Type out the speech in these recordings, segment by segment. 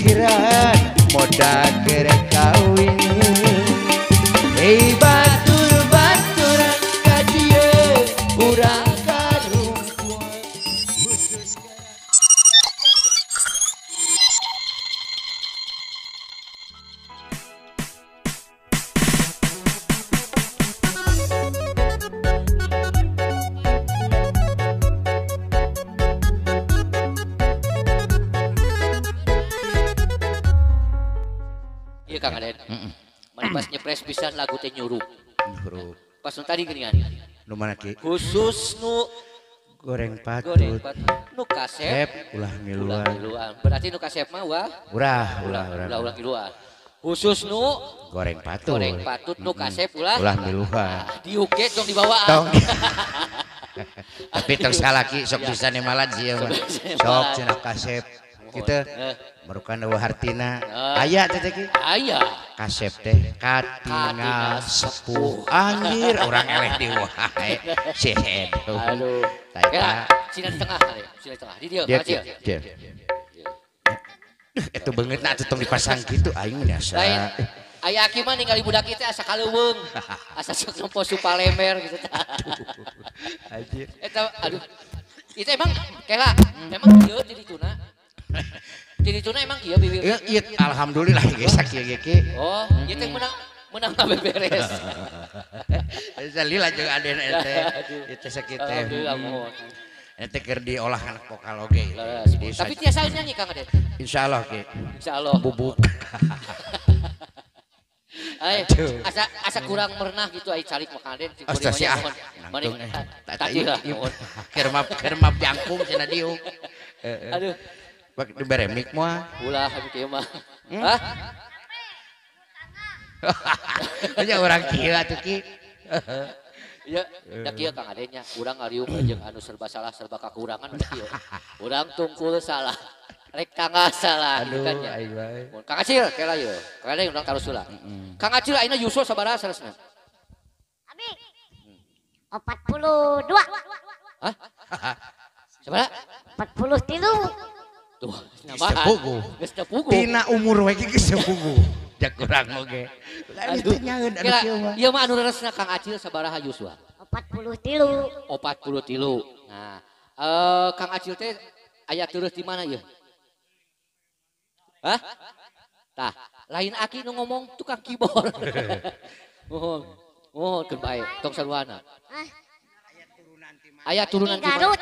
pikiran modal keur kawin. Hei batur-baturan ka dieu urang karumpul khusus. Iya Kang Aden. Pas nyepres pisan lagu teh nyurup. Nyurup. Pas nu tadi geuningan. Nu mana ki? Khusus nu goreng patut. Goreng patut. Nu kasep ulah ngiluan. Berarti nu kasep mah wah. Ulah ngiluan. Khusus nu goreng patut. Goreng patut nu kasep ulah ngiluan. Diuk ge tong dibawaan. Tong. Tapi tong salah ki sok bisa nemalan sih mah. Sok cenah kasep. Gitu. Merukan eueuh hartina. Aya teh ki? Aya. Kasep teh katingal sepuh. Anjir urang eleh di wae. Sehed. Aduh. Eta sina di tengah kali. Sina di tengah. Di dieu, Kang Acil. Eta beungeutna atuh tong dipasang kitu aing mah asa. Lain. Aya aki mah ningali budak ieu teh asa kaleuweung. Asa sok nempo supalemer gitu tah. Anjir. Eta aduh. Itu emang kela, emang ieu di dituna. Jadi tuna emang iya bibir. Iya, alhamdulillah geus sakieu ge ki. Oh, ieu teh menang beberes. Salila jeung aden eta. Ieu teh sakieu teh. Alhamdulillah mohon. Eta keur diolah anak vokal oge. Tapi tiasa nyanyi Kang Aden. Insyaallah ki. Insyaallah. Bubuk. Ay, asa kurang merenah gitu ai calik mah Kang Aden. Astagfirullah. Tadi lah. Keur mah jangkung cenah diuk. Aduh. Bak dibere mik moal. Ulah abi kieu mah. Hah? Nya urang kieu atuh ki. Ya, da kieu Kang Aden nya, urang ngariung jeung anu serba salah serba kakurangan da kieu. Urang tungkul salah, rek tangga salah gitu kan nya. Kang Acil kela ieu. Kang Aden urang tarus heula. Kang Acil ayeuna yuswa sabaraha saleresna? Abi. 42. Hah? Sabaraha? 43. Tuh, nambahan. Geus teu puguh. Tina umur we geus teu puguh. Jak kurang oge. Lain teu nyaeun anu kieu mah. Ieu mah anu leresna Kang Acil sabaraha yuswa? 43. 43. Nah, Kang Acil teh aya terus di mana ieu? Hah? Tah, lain aki nu ngomong tukang keyboard. Mohon. Mohon keun bae, tong saruana. Aya turunan di Garut.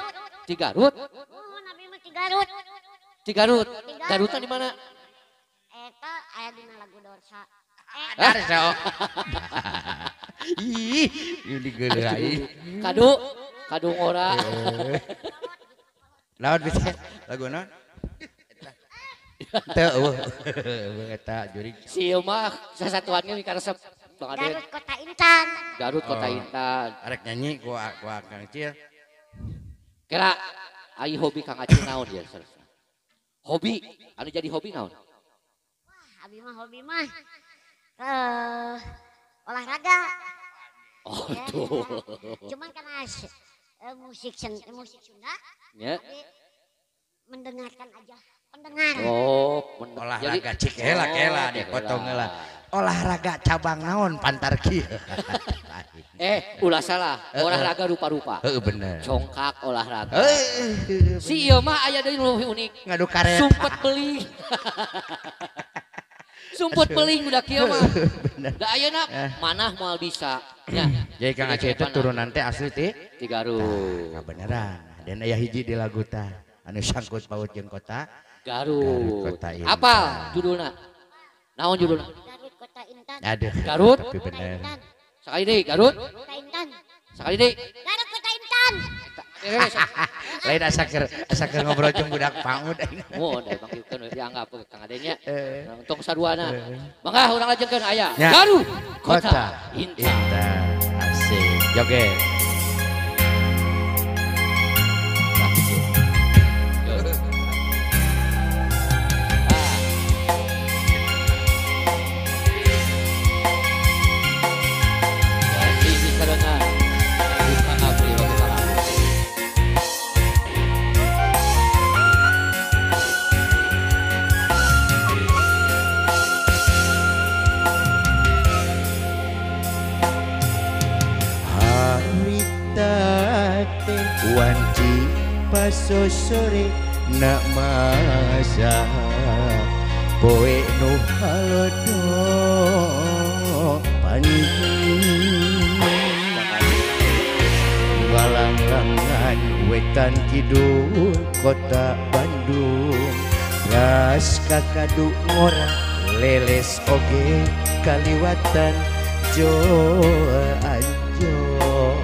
Di Garut? Mohon abi mah di Garut. Di Garut. Garutna di mana? Eta aya dina lagu Dorsa. Darso. Ih, ieu digeuleuh aing. Kadu, kadu ngora. Naon bisa lagu naon? Teu eueuh. Eta jurig. Si ieu mah sasatuannya mikaresep Bang Aden. Garut Kota Intan. Garut Kota Intan. Arek nyanyi ku Kang Acil. Kira ai hobi Kang Acil naon ya? Hobi, anu jadi hobi naon? Wah, abi mah hobi mah olahraga. Oh, ya, tuh. Cuman karena musik Sunda, ya. Mendengarkan aja, pendengar. Oh, olahraga cik heula kela dipotong heula. Olahraga cabang naon pantar kieu. Ulah salah, olahraga rupa-rupa. Heeh bener. Congkak olahraga. Si ieu mah aya deui nu leuwih unik. Ngadu karet. Sumpet beling. Sumpet beling udah kieu mah. Da ayeuna manah moal bisa. Nya. Jadi Kang Acil itu turunan teh asli ti di Garut. Kabeneran. Dan aya hiji di lagu tah anu sangkut paut jeung kota Garut. Kota Intan. Apa judulna? Naon judulna? Garut Kota Intan. Aduh. Garut. Tapi bener. Sekali deui Garut. Kota Intan. Sekali deui. Garut Kota Intan. Lain asa keur ngobrol jeung budak PAUD. Mun da emang kieu dianggap Kang Adenya. Untung saduana. Mangga urang lajengkeun aya. Garut Kota Intan. Asik. Joget. sosore nak masa poe nu halodo panjang Walanglangan wetan kidul kota Bandung ras kakadu ngora leles oge kaliwatan jol anjol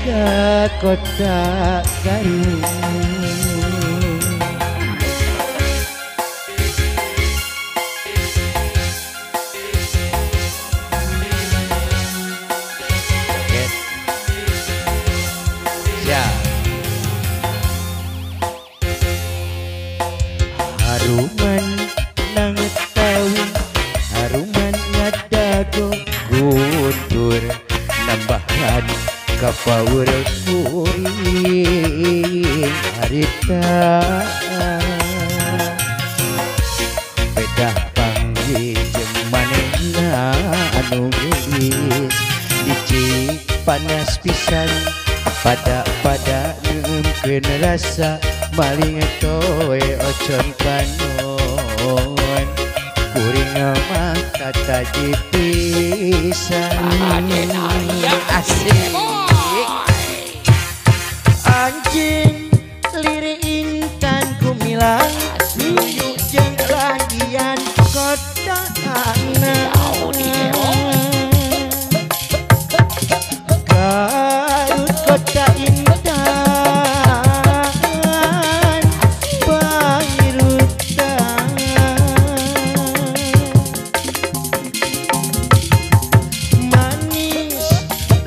ka kota Garut. Haruman nang tawi haruman ngadago guntur nambahan kapaur kuring harita pedah panggih jeung manehna anu geulis dici panas pisan pada-pada neumkeun rasa maling toe ocon panon kuring mah kataji pisan asik anjing liri intan kumilang yuk jeung landian kotana Garut kota intan pangirutan manis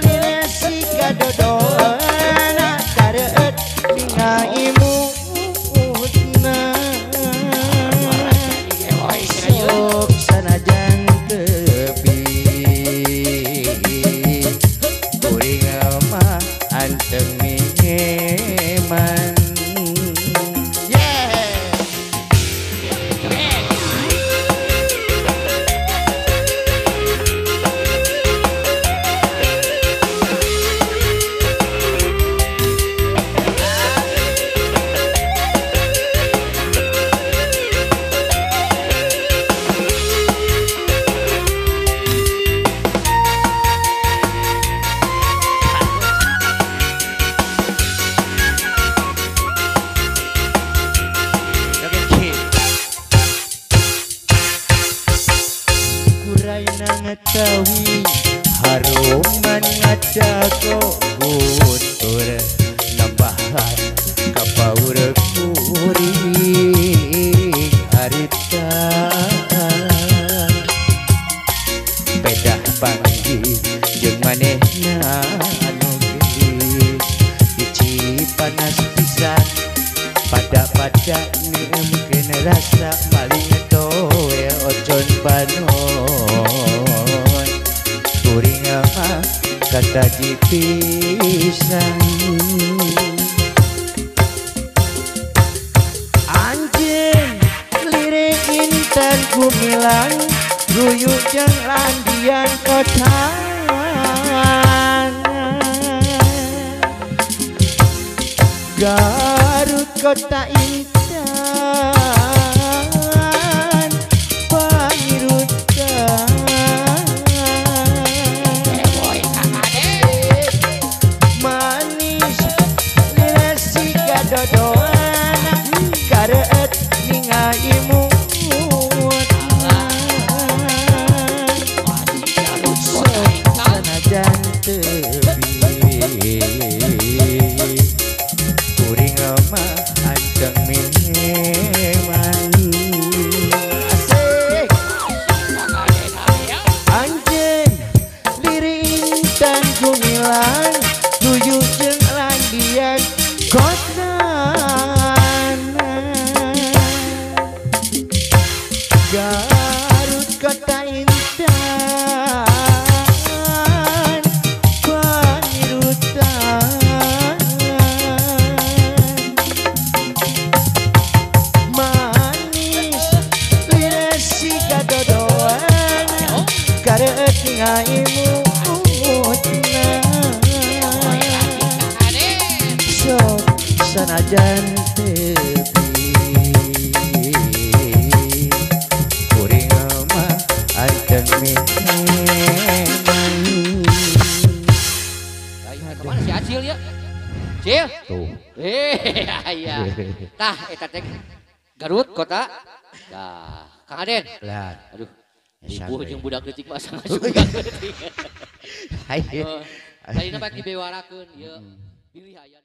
lilesi kadodona kareut ningaimuutna sok sanajan tepi kuring mah anteng miheman. Ngetahui haruman ngadago guntur nambahan kapaur kuring harita pedah panggih jeung manehna anu geulis dici panas pisan pada-pada neumkeun rasa maling toe ocon panon kuring mah kataji pisan anjing lirik intan gumilang ruyuk jeung landian kota Garut kota intan pangirutan manis lilesi kadodoana kareut ningaimutna sok sanajan tepi kuring mah anteng miheman asik anjeun liri intan gumilang tujuh jeung landian kotana Garut kota intan pangirutan manis liresi kadodoana kareut ningaimutna. Sanajan tepi kuring mah anteng menang. Ayo kemana si Acil ya? Cil? Tuh. Aya. Tah eta teh Garut kota. Tah, Kang Aden. Lah. Aduh. Ibu jeung budak leutik mah asa ngasup budak leutik. Hayu. Tadina bak dibewarakeun ieu. Bilih aya.